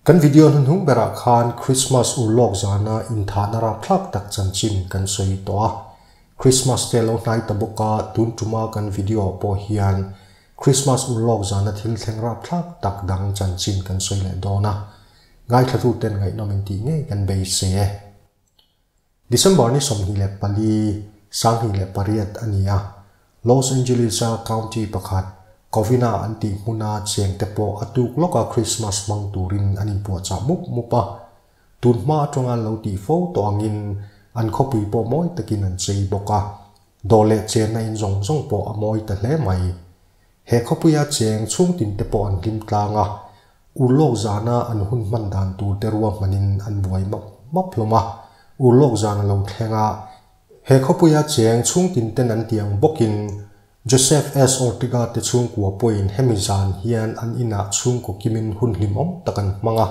Kan video hnuhnung berah khan Christmas urlawk zana inthahna rapthlak tak chanchin kan sawi tawh a. Christmas te lo hnai ta bawk a, tun tuma kan video ah pawh hian Christmas urlawk zana thil thleng rapthlak tak dang chanchin kan sawi leh dawn a. Ngaithlatuten ngaihnawm intih ngei kan beisei e. December ni 24, 2008 a ni a, Los Angeles-a county pakhat, Covina an tih hmuna chengte pawh a tuk lawka Christmas hmang turin an inpuahchah mup mup a. Tun hma atanga an lo tih fo tawh angin an khawpui pawh mawi takin an chei bawk a, dawr leh chenna in zawng zawng pawh a mawi ta hle mai. He khawpuia cheng chhungtinte pawh an hlim tlang a, Urlawk zana an hun hman dan tur te ruahmanin an buai map map hlawm a, urlawk zan a lo thleng a. He khawpuia cheng chhungtin ten an tiang bawkin Joseph S. Ortega te chhungkua pawhin hemi zan hian an inah chhungkaw kimin hun hlimawm tak an hmang a.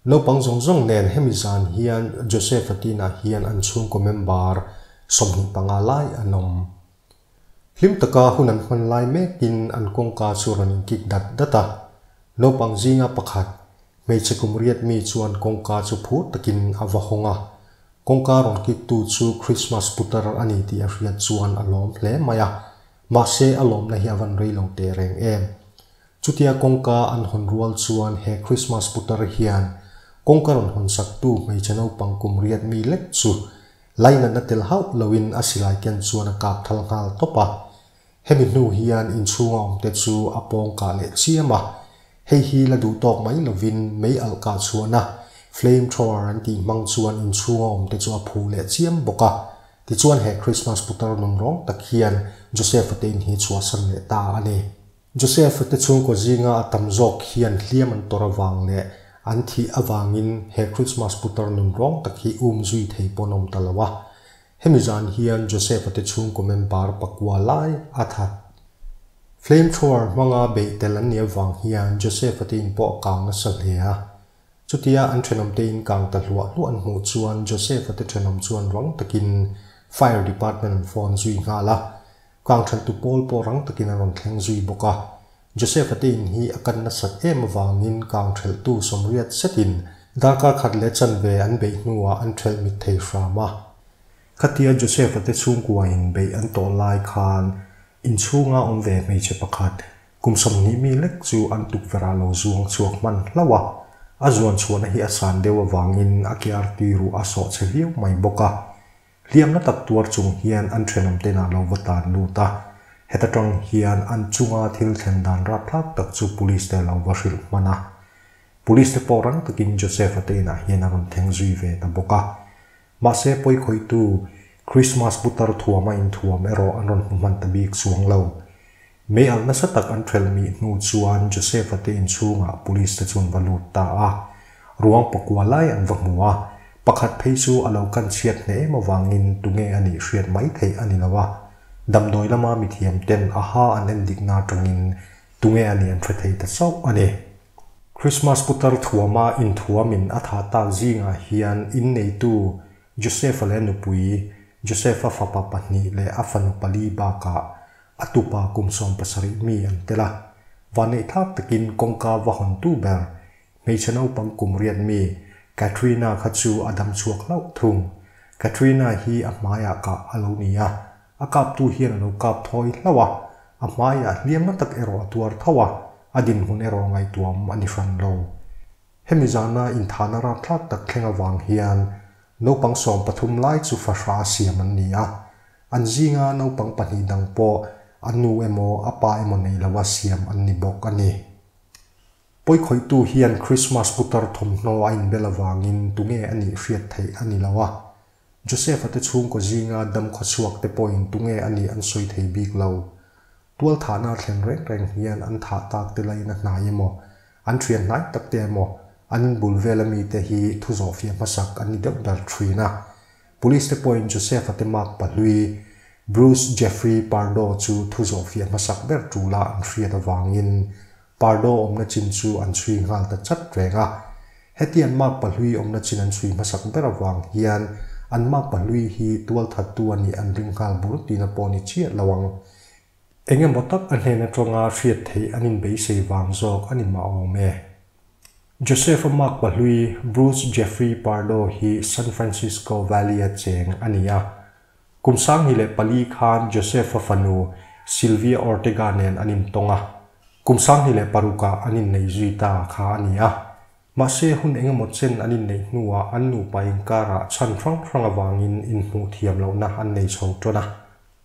Naupang zawng zawng nen hemi zan hian Joseph-a tinah hian an chhungkaw member 25 lai an awm. Hlim taka hun an hman lai mekin an kawngka chu rawn inkik dat dat a. Naupang zinga pakhat, hmeichhe kum riat mi chuan kawngka chu phur takin a va hawng a. Kawngka rawn kiktu chu Christmas putar a ni tih a hriat chuan a lawm hle mai a. Mahse a lawmna hi a van rei lo teh reng em. Chutia kawngka an hawn rual chuan he Christmas putar hian kawngka rawn hawn saktu hmeichhe naupang kum riat mi lek chu Lainatna tel hauh loin a silai ken chuan a kap thal nghal tawp a. Hemi hnu hian inchhunga awmte chu a pawng kah leh chiam a. Hei hi la duh tawk mai lovin mei alh kah chhuahna, flame thrower an tih hmang chuan inchhunga awmte chu a phu leh chiam bawk a. Tichuan he Christmas putar nun rawng tak hian Joseph-a te in hi chhuahsan leh ta a ni. Joseph-a te chhungkaw zinga a tam zawk hian hliam an tawrh avang leh an thih avangin he Christmas putar nun rawng tak hi um zui thei pawn awm ta lo a. Hemi zan hian Joseph-a te chhungkaw member pakua lai a that. Flame thrower hmanga beih tel an nih avang hian Joseph-a te in pawh a kang nasa hle a. Chutia an thenawmte in kang ta hluah hluah an hmuh chuan Joseph-a te thenawm chuan rang takin Fire Department an phone zui nghal a. Kang thantu pawl pawh rang takin a rawn thleng zui bawk a. Joseph-a te in hi a kan nasat em avangin kang thelhtu sawmriat zetin darkar khat leh chanve an beih hnuah an thelh mit thei hram a. Khatia Joseph-a te chhungkua in beih an tawh lai khan inchhunga awm ve hmeichhe pakhat kum 20 mi lek chu an tukverh ah lo zuang chhuak hman hlauh a. A zuan chhuahna hi a san deuh avangin a ke artui ruh a sawh chhe viau mai bawk a. Hliamna tak tuar chung hian an thenawm tenah lo va tan lut a, heta tang hian an chunga thil thlen dan rapthlak tak chu police te lo va hrilh hman a. Police te pawh rang takin Joseph-a te inah hian a rawn thleng zui ve ta bawk a. Mahse pawikhawihtu Christmas putar thuama inthuam erawh an rawn hmu hman ta bik chuang lo. Mei alh nasa tak an ṭhelh mih hnu chuan Joseph-a te inchhungah police te chu an va lut ta a. Ruang pakua lai an va hmu a, pakhat phei chu a lo kan chhiat hneh em avangin tunge a nih hriat mai theih a ni lo a. Damdawi lama mithiam ten a ha an en dikna atangin tunge a nih an hre thei ta chauh a ni. Christmas putar thuama inthuamin a thah tak zingah hian inneitu Joseph-a leh a nupui, Joseph-a fapa pahnih leh a fanu pali bakah A tupa kum 17 mi an tel a, vanneihthlak takin kawngka va hawntu ber, hmeichhe naupang kum riat mi, Katrina kha chu a dam chhuak hlauh thung. Katrina hi a hmaiah kah a lo ni a, a kaptu hian a lo kap thawi hlauh a, a hmaiah hliamna tak erawh a tuar tho a, a dinhmun erawh ngaihtuam a ni hran lo. Hemi zana inthahna rapthlak tak thleng avang hian naupang 13 lai chu fahra siam an ni a, An zinga naupang pahnih dang pawh a nu emaw a pa emaw nei loa siam an ni bawk a ni. Pawikhawihtu hian Christmas putar thawmhnaw a inbel avangin tunge a nih hriat theih a ni lo a. Joseph-a te chhungkaw zinga dam khawchhuak te pawhin tunge a nih an sawi thei bik lo. Tualthahna thlen reng reng hian an thah tak te lain a hnai emaw, an thian hnai tak te emaw, an inbul vel ami te hi thu zawhfiah hmasak an ni deuh ber thin a. Police te pawhin Joseph-a te mak pahlui Bruce Jeffrey Pardo chu thu zawhfiah hmasak ber tula an hriat avangin Pardo awmna chin chu an chhui nghal ta chat reng a. Heti an mak pahlui awmna chin an chhui hmasak ber avang hian an mak pahlui hi tualthattu a nih an ring nghal bur tina pawh ni chiah lo ang. Eng emaw tak a hnen atanga hriat theih an inbeisei vang zawk a ni mah awm e. Joseph-a makpa hlui Bruce Jeffrey Pardo hi San Francisco Valley-a cheng a ni a. Kum 2004 khan Joseph-a fanu Sylvia Ortega nen an intawng a, kum 2006-ah an innei zui ta kha a ni a. Mahse, hun engemaw chen an inneih hnuah an nupa inkarah chhan hrang hrang avangin inhmuh thiam lohna an nei chho ṭawn a.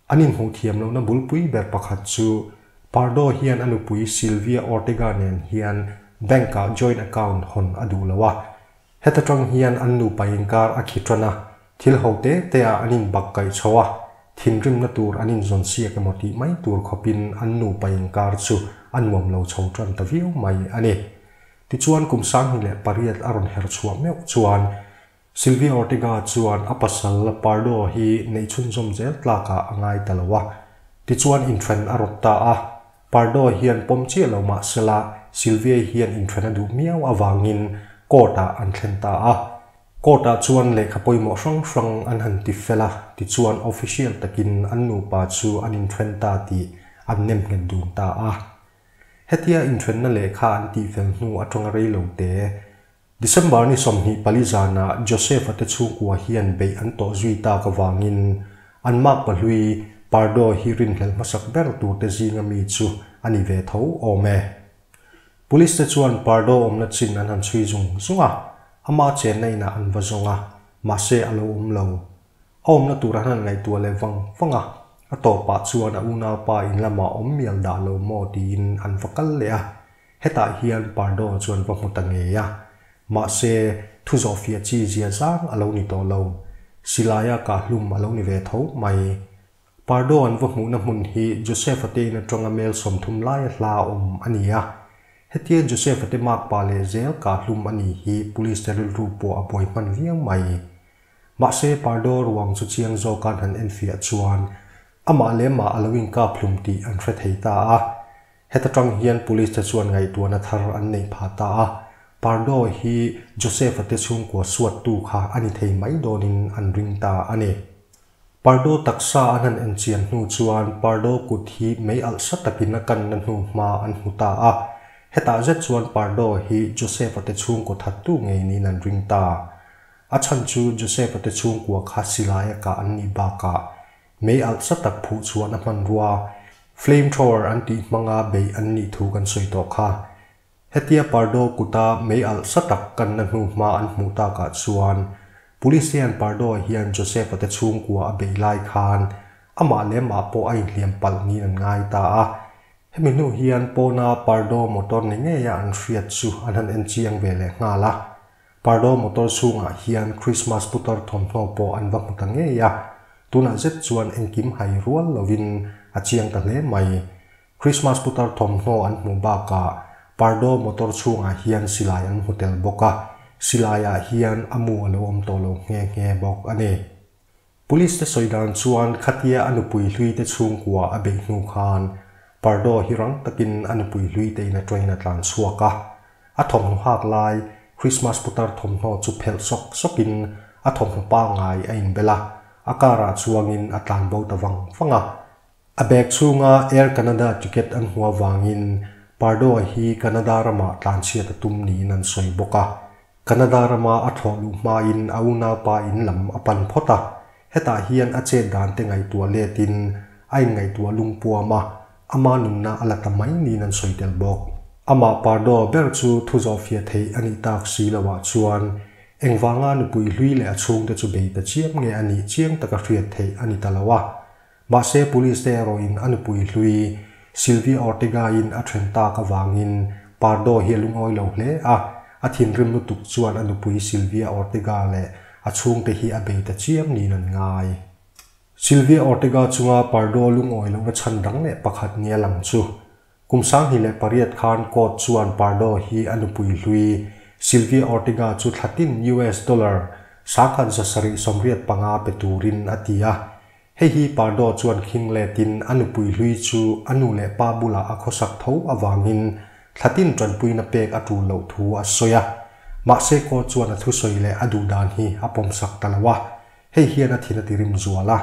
An inhmuh thiam lohna bulpui ber pakhat chu Pardo hian a nupui Sylvia Ortega nen hian bank-ah joint account hawn a duh lo a. Heta tang hian an nupa inkar a khi tan a, thil ho te te ah an inbak kaih chho a, thinrimna tur an inzawn siak emaw tih mai tur khawpin an nupa inkar chu a nuam lo chho tan ta viau mai a ni. Tichuan kum 2008 a rawn her chhuah meuh chuan Sylvia Ortega chuan a pasal Pardo hi neih chhunzawm zel tlakah a ngai ta lo a, tichuan inthen a rawt ta a. Pardo hian pawm chiah lo mah sela, Sylvia hian inthen a duh miau avangin court-ah an thlen ta a. Court-ah chuan lehkha pawimawh hrang hrang an han ti fel a, tichuan official takin an nupa chu an inthen ta tih an nem nghet dun ta a. Hetia inthenna lehkha an tihfel hnu atanga rei lo te, December ni 24 zanah Joseph-a te chhungkua hian beih an tawh zui tak avangin an makpa hlui Pardo hi rinhlelh hmasak ber turte zinga mi chu a ni ve tho awm e. Police te chuan Pardo awmna chin an han chhui zung zung a, ama chenna inah an va zawng a, mahse a lo awm lo. A awmna tur an han ngaihtuah leh vang vang a, a tawpah chuan a unaupa in lamah awm mial dah lo maw tiin an va kal leh a. Hetah hian Pardo chuan va hmu ta ngei a, mahse thu zawhfiah chi zia zang a lo ni tawh lo. Silaia kahhlum a lo ni ve tho mai. Pardo an va hmuhna hmun hi Joseph-a te in atanga mel 30 laia hla awm a ni a. Hetia Joseph-a te makpa leh zel kahhlum a ni hi police te rilru pawh a buai hman viau mai. Mahse Pardo ruang chu chiang zawk an han enfiah chuan amah leh mah a lo inkaphlum tih an hre thei ta a. Heta tang hian police te chuan ngaihtuahna thar an neih phah ta a, Pardo hi Joseph-a te chhungkua suattu kha a ni thei mai dawnin an ring ta a ni. Pardo taksa an han enchian hnu chuan Pardo kut hi mei alh sa takin a kanna hnu hma an hmu ta a, hetah zet chuan Pardo hi Joseph-a te chhungkaw thattu ngei niin an ring ta. A chhan chu Joseph-a te chhungkua kha silaia kah an nih bakah mei alh sa tak phuh chhuahna hmanrua, flame thrower an tih hmanga beih an nih thu kan sawi tawh kha. Hetia Pardo kuta mei alh sa tak kanna hnu hma an hmuh takah chuan Police hian Pardo hian Joseph-a te chhungkua a beih lai khan amah leh mah pawh a inhliam palh niin an ngai ta a. Hemi hnu hian pawna Pardo motor ni ngeia an hriat chu an han en chiang ve leh nghal a. Pardo motor chhungah hian Christmas putar thawmhnaw pawh an va hmu ta ngei a, tunah zet chuan engkim hai rual lovin a chiang ta hle mai. Christmas putar thawmhnaw an hmuh bakah Pardo motor chhungah hian silai an hmu tel bawk a, silaiah hian a mu a lo awm tawh lo nghe nghe bawk a ni. Police te sawi dan chuan khatia a nupui hlui te chhungkua a beih hnu khan Pardo hi rang takin a nupui hlui te in a train a tlan chhuak a, a thawmhnaw hak lai Christmas putar thawmhnaw chu phelh sawk sawkin a thawmhnaw pangngai a inbel a, a car-ah chuangin a tlan bo ta vang vang a. A bag chhunga Air Canada ticket an hmuh avangin Pardo-a hi Canada ramah tlanchhiat a tum niin an sawi bawk a. Canada rama a thlawh luh hmain a unaupa in lam a pan phawt a, hetah hian a chet dan te ngaihtuah letin a inngaihtuah lungpuam a, ama nunna a la ta mai niin an sawi tel bawk. Amah Pardo ber chu thu zawhfiah theih a nih tak si loah chuan engvanga nupui hlui leh a chhungte chu bei ta chiam nge a nih chiang taka hriat theih a ni ta lo a. Mahse police te erawhin a nupui hlui Sylvia Ortega-in a then tak avangin Pardo hi a lungawi lo hle a, a thinrim lutuk chuan a nupui Sylvia Ortega leh a chhungte hi a bei ta chiam niin an ngai. Sylvia Ortega chunga Pardo lungawi lohna chhan dang leh pakhat nia lang chu kum 2008 khan court chuan Pardo hi a nupui hlui Sylvia Ortega chu thlatin US dollar 1785 pe turin a ti a. Hei hi Pardo chuan khing letin a nupui hlui chu a nu leh pa bulah a khawsak tho avangin thlatin tanpuina pek a tul loh thu a sawi a. Mahse court chuan a thusawi leh a duh dan hi a pawmsak ta lo a. Hei hian a thin a tirim zual a,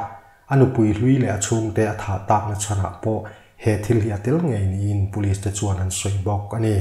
a nupui hlui leh a chhungte a thah takna chhanah pawh he thil hi a tel ngei niin police te chuan an sawi bawk a ni.